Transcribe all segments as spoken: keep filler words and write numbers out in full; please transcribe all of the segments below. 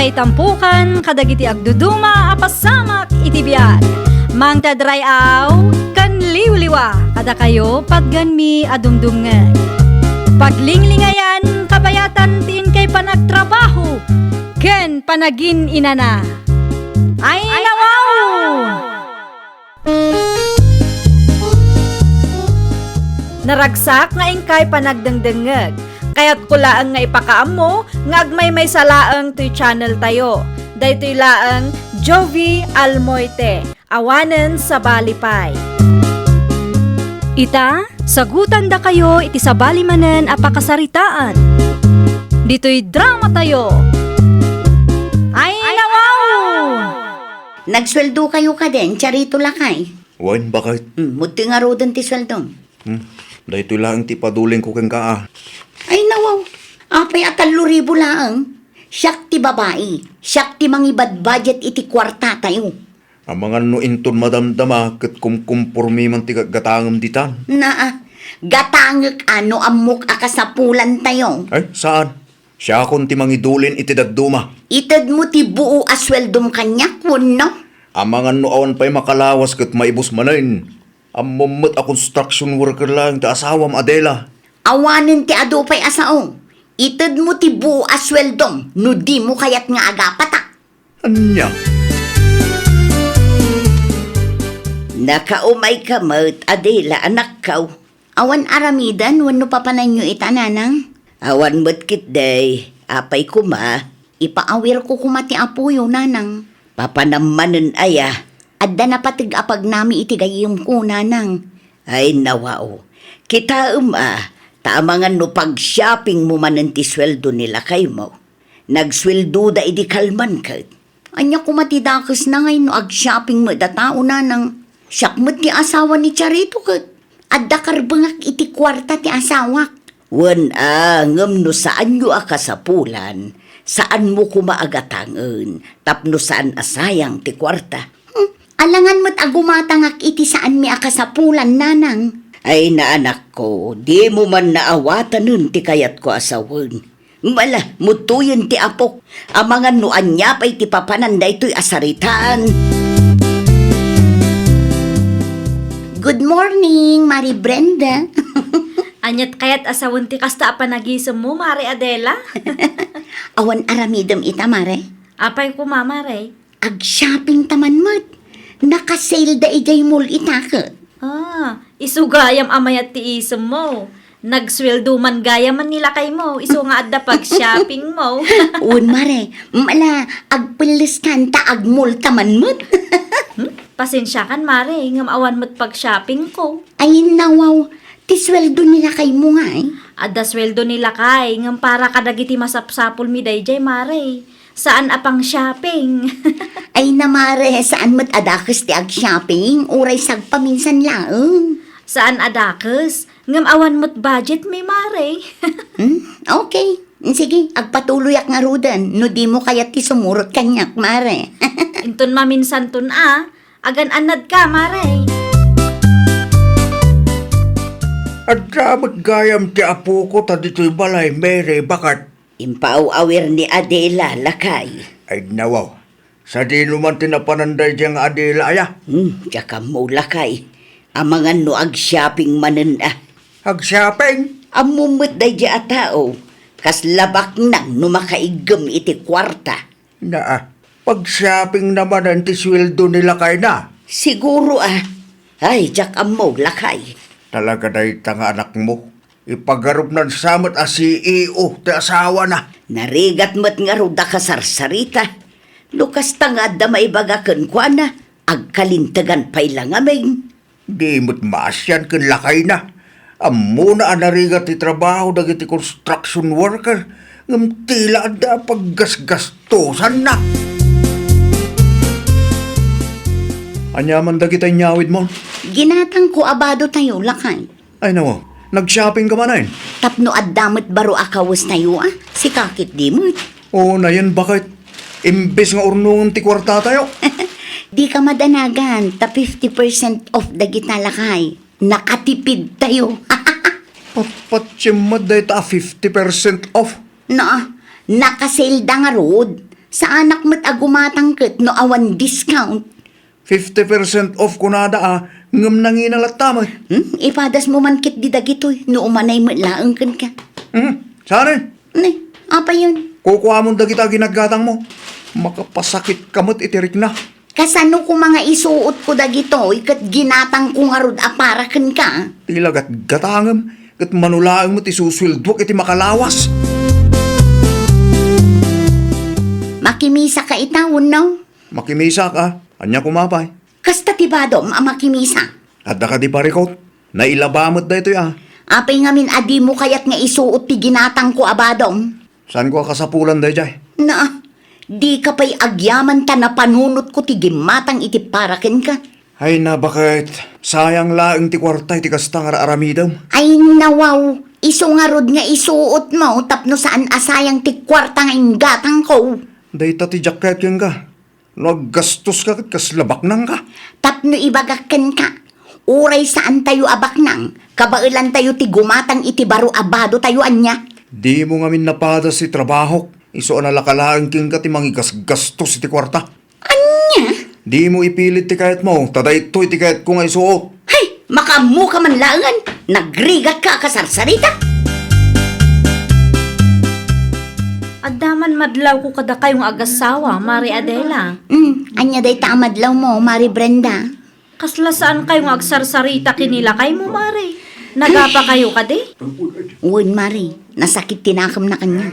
Itampukan kadagiti agduduma a pasamak iti biag. Mangted ray-aw ken liwliwa kadakayo patgenmi a dumdumngeg. Paglinglingayan kabayatan ti inkay panagtrabaho ken panagin-inana. Ay, nawaw! Naragsak nga inkay panagdengdengngeg. Kayatko laeng nga ipakaammo nga agmaymaysa laeng toy channel tayo. Daytoy laeng Jovi Almoite, awanen sabali pay. Ita, sagutandakayo iti sabali manen a pakasaritaan. Ditoy drama tayo. Ay, nawaw! Nagsueldo kayo kaden, Charito lakay? Wen, bakit? Hmm, muti ngaruden ti sueldom. Hmm, daytoy laeng ti padulingko kenka, a. Ay, nawaw. Apay a tallo ribu laeng? Siak ti babai. Siak ti mangibadbudget iti kuartatayo. Amangan no inton madamdama ket kumkumpormi man ti gatgatangem ditan. Naa, gatangek a no ammok a kasapulantayo. Ay, saan? Siakon ti mangidulin iti dadduma. Itedmo ti buo a sueldom kaniak, wenno? Amangan no awan pay makalawas ket maibus manen. Ammom met a construction worker laeng ti asawam, Adela. Awanen ti adu pay a sao. Itedmo ti buo a sueldom no dimo kayat nga agapatak. Ania? Nakaumayka met, Adela, anakko. Awan aramiden wenno papananyo ita, nanang? Awan met ketdi, apay koma? Ipaawirko koma ti apoyo, nanang. Papanam manen aya? Adda napateg a pagnami iti gayyemko, nanang. Ay, nawaw. Kitaem a, ta amangan no pag-shoppingmo manen ti sueldo ni lakaymo. Nagsueldoda idi kalman ket. Ania koma ti dakesna ngay no ag-shopping met a tao, nanang? Siak met ti asawa ni Charito ket adda karbengak iti kuarta ti asawak. Wen a, ngem no saanyo a kasapulan, saanmo koma a gatangen tapno saan a sayang ti kuarta. Hmm, alangan met a gumatangak iti saanmi a kasapulan, nanang. Ay, naanakko, dimo man naawatanen ti kayatko a sawen. Mala, mutoyen ti apok. Amangan no ania pay ti papanan daytoy a saritaan. Good morning, Mari Brenda. Aniat kayat a sawen ti kasta a panagisemmo, Mari Adela? Awan aramidem ita, Mare. Apay koma, Mare? Ag-shopping ta man met. Naka-sale da idiay mall ita ket. Ah, isu gayam a mayat ti isemmo. Nagsueldo man gayam ni lakaymo, isu nga adda pag-shoppingmo. Wen, Mare, mala, agpelleskan ta ag-mall ta man met. Hmm? Pasensiakan, Mare, ngem awan met pag-shoppingko. Ay, nawaw, ti sueldo ni lakaymo ngay. Adda sueldo ni lakay, ngem para kadagiti masapsapulmi daydiay, Mare. Saan a pang-shopping. Ay na, Mare, saan met a dakes ti ag-shopping, uray sagpaminsan laeng. Saan a dakes, ngem awan met budgetmi, Mare. Hmm? Okay. Sige, agpatuloyak ngaruden no dimo kayat ti sumurot kaniak, Mare. Inton maminsanton a, agan-annadka, Mare. Adda met gayam ti apoko ta ditoy balay, Mary, baket. Impaaw-awir ni Adela, lakay. Ay, nawaw. Sadino man ti napanan daydiay nga Adela aya? Hmm, diak ammo, lakay. Amangan no ag-shopping manen a. Ag-shopping? Ammom met daydiay a tao. Kasla baknang no makaiggem iti kuarta. Naa, pag-shopping na manen ti sueldo ni lakayna. Siguro a. Ay, diak ammo, lakay. Talaga dayta nga anakmo? Ipagarupnan sa met a C E O ti asawana. Narigat met ngarud a kasarsarita. No kasta nga adda maibaga kenkuana, agkalintegan pay la ngamin. Di met maasian ken lakayna. Ammona a narigat ti trabaho dagiti construction worker, ngem ti la adda a paggasgastosanna. Ania man dagita inyawidmo? Ginatangko a bado tayo, lakay. Ay, nawaw. Nag-shopping ka manen? Tapno adda met baro a kawes tayo, a? Sika ketdi met. Oo, nayen, baket. Imbes nga urnongen ti kuarta tayo. Dika madanagan, ta fifty percent off dagita, lakay. Nakatipid tayo. Patpatiem met dayta a fifty percent off. Na, naka-sale da ngarud. Saanak met a gumatang ket no awan discount. Fifty percent off kunada a, ngem nangina latta met. Hmm? Ipadasmo man ketdi dagitoy, no umanay met laeng kenka. Hmm? Saan? Ne, apayon? Kukuamon dagita a ginatgatangmo. Makapasakitka met iti rikna. Kasano koma nga isuotko dagitoy ket ginatangko ngarud a para kenka? Ti lagatgatangem, ket mano laeng met isusueldoak iti makalawas. Makimisaka ita wenno? Makimisaka. Ania koma pay? Kasta ti badom a makimisa. Adda kadi parikut? Nailaba met daytoy a. Apay ngamin a dimo kayat nga isuot ti ginatangko a badom? Saanko a kasapulan daydiay? Na, dika pay agyaman ta napanunotko ti gimmatang iti para kenka. Ay na, baket sayang laeng ti kuarta iti kasta nga ar-aramidem. Ay nawaw, isu ngarud nga isuotmo tapno saan a sayang ti kuarta nga inggatangko. Dayta ti diak kayat kenka. No aggastoska ket kasla baknangka. Tapno ibagak kenka, uray saantayo a baknang, kabaelantayo ti gumatang iti baro a badotayo ania. Dimo ngamin napadas ti trabahok, isu a nalaka laeng kenka ti mangigasgastos iti kuarta. Ania? Dimo ipilit ti kayatmo, ta daytoy ti kayatko nga isuot. Hay, makaammoka man laengen, nagrigatka a kasarsarita. Adda man madlawko kadakayo nga agassawa, Mare Adela. Hmm, ania dayta a madlawmo, Mare Brenda? Kasla saankayo nga agsarsarita ken ni lakaymo, Mare? Nagapakayo kadi? Wen, Mare. Nasakit ti nakemna kaniak.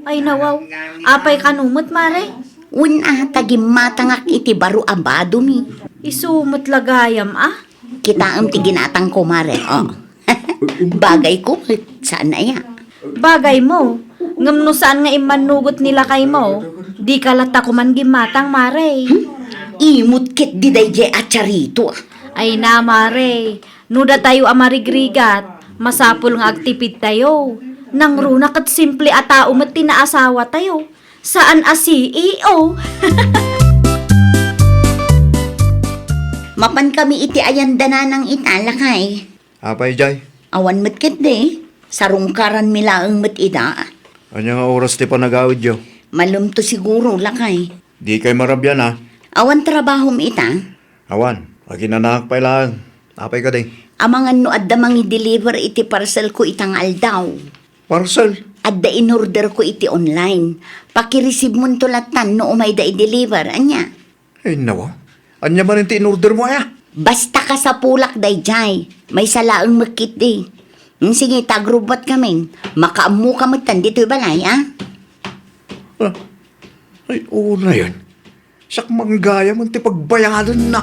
Ay, nawaw. Apay kano met, Mare? Wen a, ta gimmatangak iti baro a badomi. Isu met la gayam, a? Kitaem ti ginatangko, Mare. Oh. Bagayko met, saan aya? Bagaymo. Ngem no saan nga immannugot ni lakaymo, dika latta koman gimmatang, Mare. Hmm? Imot ketdi daydiay a charito, a. Ay na, Mare. No datayo a marigrigat, masapul nga agtipidtayo. Nangruna ket simple a tao met ti naasawatayo. Saan a C E O. Mapankami iti ayan da nanang ita, lakay. Apay jay? Awan met ketdi. Sarungkaranmi laeng met ida. Ania nga oras ti panagawidyo? Malumto siguro, lakay. Dikay marabian, a. Awan trabahom ita? Awan. Aginanaak pay laeng. Apay kadi? Amangan no adda mangi-deliver iti parcelko ita nga aldaw. Parcel? Adda inorderko iti online. Pakireceivemonto lattan no umayda i-deliver. Ania? Ay, nawa. Ania manen ti inordermo, aya? Basta kasapulak daydiay. Maysa laeng met ketdi. Hmm, sige, ta agrubbuatkamin. Makaammoka metten ditoy balay, a? Ah. Ay, unayen. Siak man gayam ti pagbayadenna.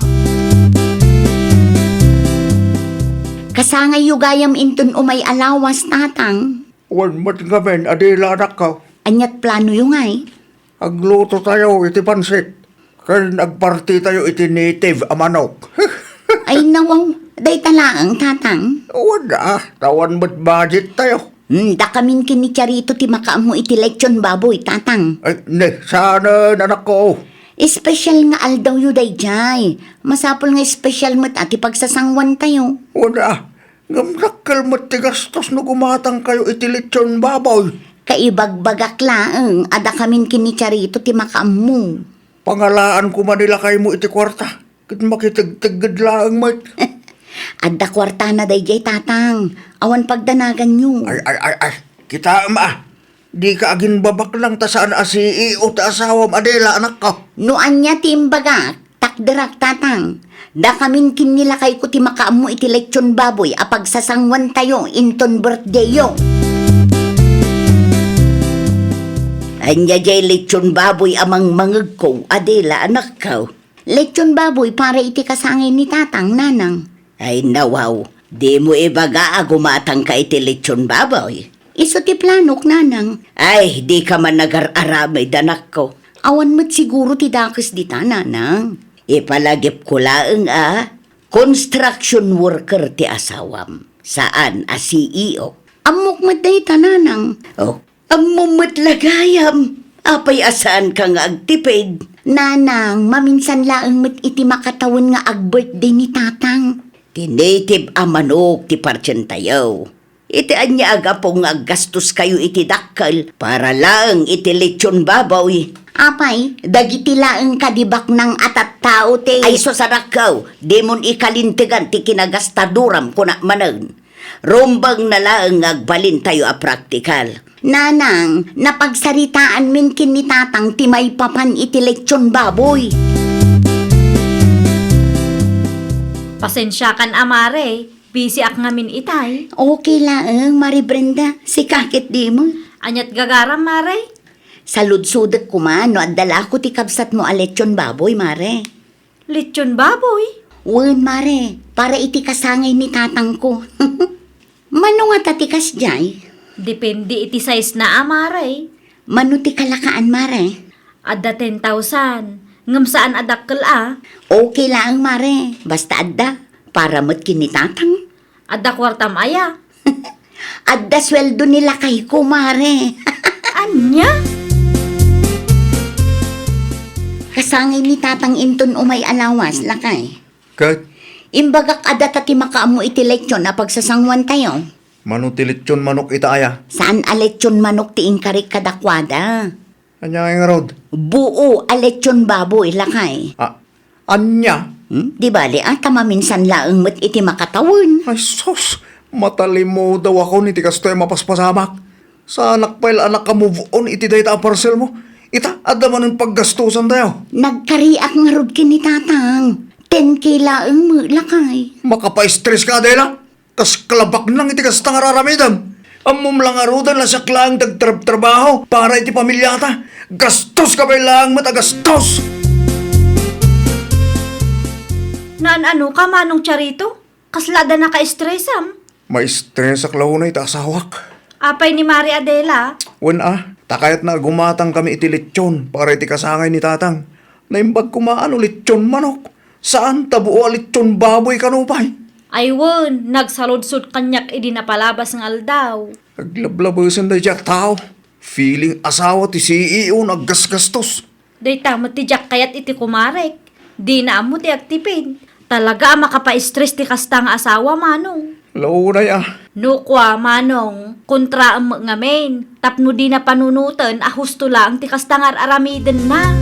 Kasangayyo gayam inton umay a lawas, tatang. Wen met ngamin a dila, anakko. Aniat planoyo ngay? Aglutotayo iti pansit, ken agpartitayo iti native a manok. Ay, nawaw, dayta laeng, tatang. Wen a, ta awan met budgettayo. Hmm, dakamin ken ni Charito ti makaammo iti lechon baboy, tatang. Ay, ne, saanen, anakko. Espesyal nga aldawyo daydiay. Masapul nga espesyal met a ti pagsasanguantayo. Wen a, ngem dakkel met ti gastos no gumatangkayo iti lechon baboy. Kaibagbagak laeng a dakamin ken ni Charito ti makaammo. Pangalaan koma ni lakaymo iti kuarta, ket makitegtegged laeng met. Adda kuartana daydiay, tatang. Awan pagdanaganyo. Ay, ay, ay, ay. Kitaem a. Dika aginbabaknang ta saan a C E O ti asawam a dila, anakko. No ania ti imbagak, takderak, tatang. Dakamin ken ni lakayko ti makaammo iti lechon baboy a pagsasanguantayo inton birthdayyo. Ania jay lechon baboy a mangmangegko a dila, anakko? Lechon baboy para iti kasangay ni tatang, nanang. Ay, nawaw, dimo ibaga a gumatangka iti lechon baboy? Isu ti planok, nanang. Ay, dika man nagar-aramid, anakko. Awan met siguro ti dakes dita, nanang. Ipalagipko laeng a construction worker ti asawam, saan a C E O. Ammok met dayta, nanang. Oh, ammom met la gayam. Apay a saanka nga agtipid? Nanang, maminsan laeng met iti makatawen nga ag-birthday ni tatang. Ti native a manok ti partientayo. Iti ania a gapu nga aggastoskayo iti dakkel para laeng iti lechon baboy? Apay, dagiti laeng kadi baknang a tattao ti Ay, sus, anakko, dimon ikalintegan ti kinagastaduram, kunak manen. Rumbeng na laeng nga agbalintayo a praktikal. Nanang, napagsaritaanmin ken ni Tatang ti maipapan iti lechon baboy. Pasensiakan a, Mare. Busyak ngamin itay. Okay laeng, Mare Brenda. Sika ket dimo. Aniat gagaram, Mare? Saludsodek koma no adda la ko ti kabsatmo a lechon baboy, Mare. Lechon baboy? Wen, Mare. Para iti kasangay ni tatangko. Mano ngata ti kasdiay? Depende iti size na a, Mare. Mano ti kalakaan, Mare? Adda ten thousand. Ngem saan a dakkel a. Okay laeng, Mare. Basta adda. Para met ken ni Tatang. Adda kuartam aya? Adda sueldo ni lakayko, Mare. Ania? Kasangay ni Tatang inton umay a lawas, lakay. Ket? Imbagak a data ti makaammo iti lechon a pagsasanguantayo. Mano ti lechon manok ita aya? Saan a lechon manok ti inkarik kadakuada? Ania ngay ngarud? Buo a lechon baboy, lakay. Ah, ania? Hmm? Di bale, ah, ta maminsan laeng met iti makatawen. Ay sus, matalimudaw ako iti kastoy a mapaspasamak. Saanak pay la a naka-move on iti dayta a parcel mo. Ita, adda manen paggastusantayo. Nagkariak ngarud ken ni Tatang. Ten K laeng met, lakay. Makapa-stress ka, Adela. Kas kalabaknang iti kasta nga aramidem. Ammom la ngaruden a siak laeng ti agtrabtrabaho para iti pamilyata. Gastoska pay laeng met a gastos! Naan-anoka, Manong Charito? Kasla adda naka-stressam? Ma-stressak la unay ta asawak. Apay ni Mari Adela? Wen a, ta kayatna a gumatangkami iti lechon para iti kasangay ni Tatang. Naimbag koma no lechon manok. Saan ta buo a lechon baboy kano pay? Ay wen, nagsaludsod kaniak idi napalabas nga aldaw. Aglablabesen daydiay a tao. Feeling asawa ti C E O nga aggasgastos. Dayta met ti diak kayat iti kumarek. Dina ammo ti agtipid. Talaga a makapa-stress ti kasta nga asawa, Manong. Launay a. No kua, Manong, kontraem met ngamin. Tapno dina panunoten a husto laeng ti kasta nga ar-aramidenna.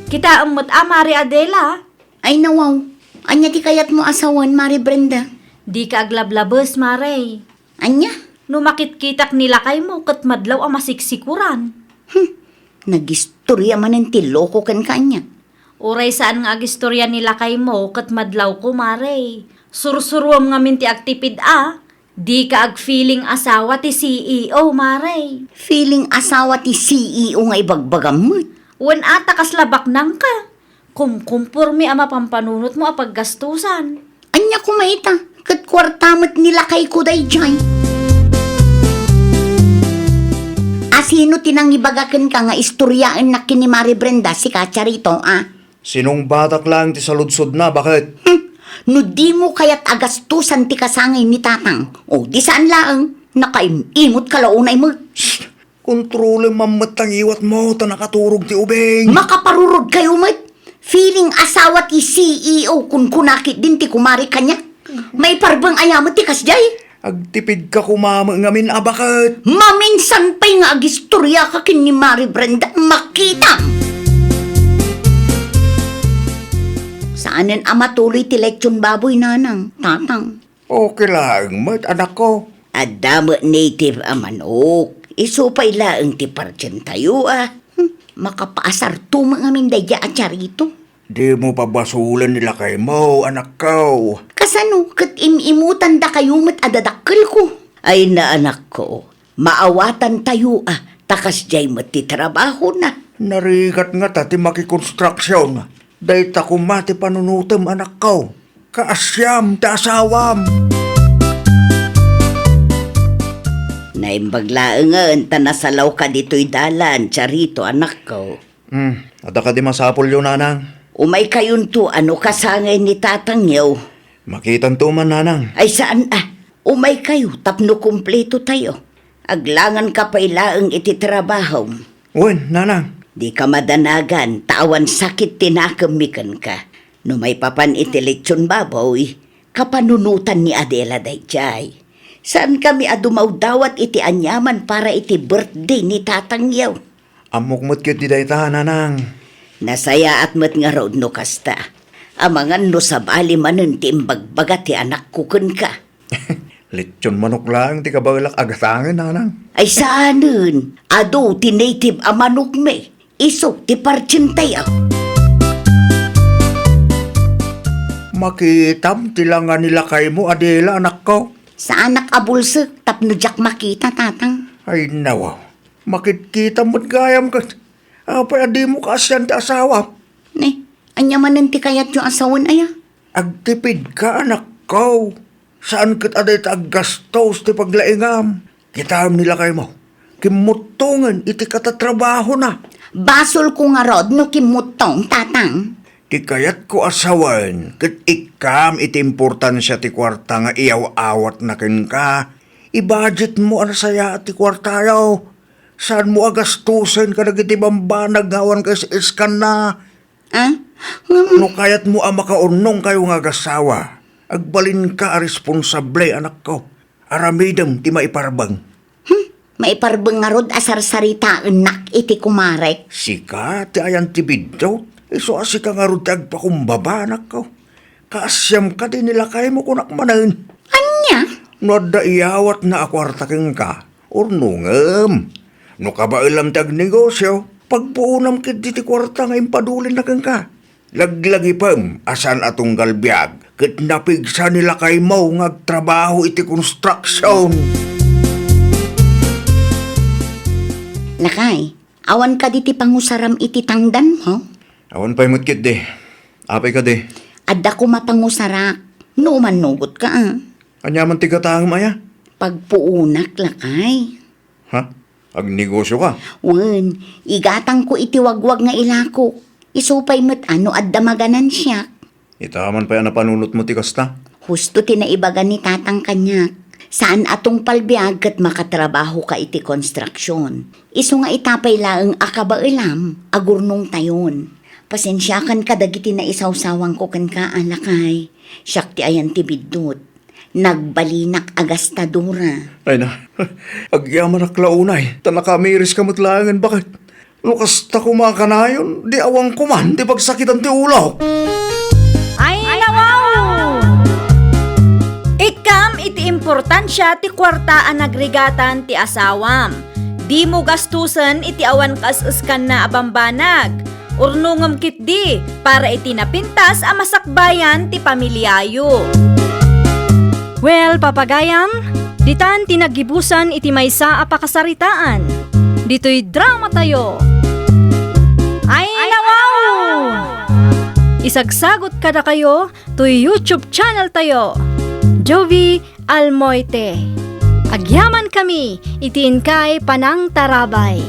Kitaem met a, Mari Adela. Ay, nawaw. Ania ti kayatmo a sawen, Mari Brenda? Dika aglablabes, Mare. Ania? No makitkitak ni lakaymo ket madlaw a masiksikuran. Hmm. Nagistorya manen ti loko kenka ania? Uray saan nga agistorya ni lakaymo ket madlawko, Mare. Sursuruem ngamin ti agtipid a. Dika agfeeling asawa ti C E O, Mare. Feeling asawa ti C E O nga ibagbagam met. Wen a ta kasla baknangka. Kumkumporme a mapampanunotmo a paggastusan. Ania koma ita? Ket kuarta met ni lakayko daydiay. A sino ti nangibaga kenka nga istoryaennak ken ni Mari Brenda, sika, Charito, a? Sinungbatak laeng ti saludsodna, baket? Hmm. No dimo kayat a gastusan ti kasangay ni Tatang, o, di saan laeng, nakaim-imot ka la unay met. Shh! Kontrolem man met ta ngiwatmo ta nakaturog ti ubing. Makaparurod kayo met. Feeling asawa ti C E O, kunkunakit din ti kumari kaniak. Maiparbeng aya met ti kasdiay? Agtipidka koma met ngamin a baket. Maminsan pay nga agistorya ka ken ni Mari Brenda, makita. Saanen a matuloy ti lechon baboy, Nanang, Tatang. Okay laeng met, anakko. Adda met native a manok. Isu pay laeng ti partientayo, a. Hmm, makapaasarto met ngamin daydiay a Charito. Dimo pabasolen ni lakaymo, anakko. Kasano ket im-imutandakayo met a dadakkelko? Ay na, anakko. Maawatantayo, a, ta kasdiay met ti trabahona. Narigat ngata ti makikonstruksion. Dayta koma ti panunotem, anakko. Kaasiam ti asawam. Naimbag laengen ta nasalawka ditoy dalan, Charito, anakko. Hmm, adda kadi masapulyo, Nanang? Umaykayonto a no kasangay ni tatangyo. Makitanto man, Nanang. Ay, saan a. Umaykayo tapno kumpletotayo. Aglanganka pay laeng iti trabahom. Wen, Nanang. Dika madanagan ta awan sakit ti nakemmi kenka. No maipapan iti lechon baboy, kapanunotan ni Adela daydiay. Saankami a dumawdawat iti aniaman para iti birthday ni tatangyo. Ammok met ketdi dayta, nanang. Nasayaat met ngarud no kasta. Amangan no sabali manen ti imbagbaga ti anakko kenka. Lechon manok laeng ti kabaelak a gatangen, nanang. Ay saanen, adu ti native a manokmi. Isu ti partsentayo. Makitam ti langa ni lakaymo, Adela, anakko. Saanak a bulsek tapno diak makita, tatang. Ay, nawaw. Makitkitam met gayam ket. Apay a dimo kaasian ti asawa? Ne, ania manen ti kayatyo a sawen aya? Agtipidka, anakko. Saan ket a dayta aggastos ti paglaingam. Kitaem ni lakaymo, kimmuttongen iti katatrabahona. Basolko ngarud no kimmuttong, tatang. Ti kayatko a sawen ket ikkam iti importansia ti kuarta nga iyaw-awatna kenka. Ibudgetmo a nasayaat ti kuartayo. Saanmo a gastosen kadagiti bambanag nga awan kaes-eskanna. Ah? Ngem no kayatmo a makaurnongkayo nga agasawa, agbalinka a responsable, anakko. Aramidem ti maiparbeng. Hmm? Maiparbeng ngarud a sarsaritaennak iti kumarek? Sika ti ayan ti biddut. Isu a sika ngarud ti agpakumbaba, anakko. Kaasiam kadi ni lakaymo, kunak manen. Ania? No adda iyawatna a kuarta kenka, urnongem. No kabaelam ti agnegosio, pagpuonam ketdi ti kuarta nga impadulinna kenka. Laglagipem a saan a tunggal biag ket napigsa ni lakaymo nga agtrabaho iti construction. Lakay, awan kadi ti pangusaram iti tangdanmo? Awan pay met ketdi. Apay kadi? Adda koma pangusarak. No umannugotka, a. Ania man ti gatangem aya? Pagpuonak, lakay. Ha? Agnegosio ka? Wen, igatangko iti wagwag nga ilako. Isu pay met a no adda maganansiak. Ita man pay a napanunotmo ti kasta? Husto ti naibaga ni tatang kaniak. Saan a tungpal biag ket makatrabahoka iti konstruksion. Isu nga ita pay laeng a kabaelam, agurnongtayon. Pasensiakan kadagiti naisawsawangko kenka, a lakay. Siak ti ayan ti biddut. Nagbalinak a gastadora. Ay na, agyamanak la unay, ta nakamiris ka met laengen baket. No kasta koma a kanayon, di awan koma ti pagsakitan ti ulok. Ay, nawaw! Ikkam iti importansia ti kuarta a nagrigatan ti asawam. Dimo gastusen iti awan kaes-eskanna a bambanag. Urnongem ketdi para iti napintas a masakbayan ti pamiliayo. Well, papagayam, ditan ti naggibusan iti maysa a pakasaritaan. Ditoy dramatayo. Ay, nawaw! Isagsagot kadakayo toy YouTube channel tayo, Jovie Almoite. Agyamankami iti inkay panangtarabay.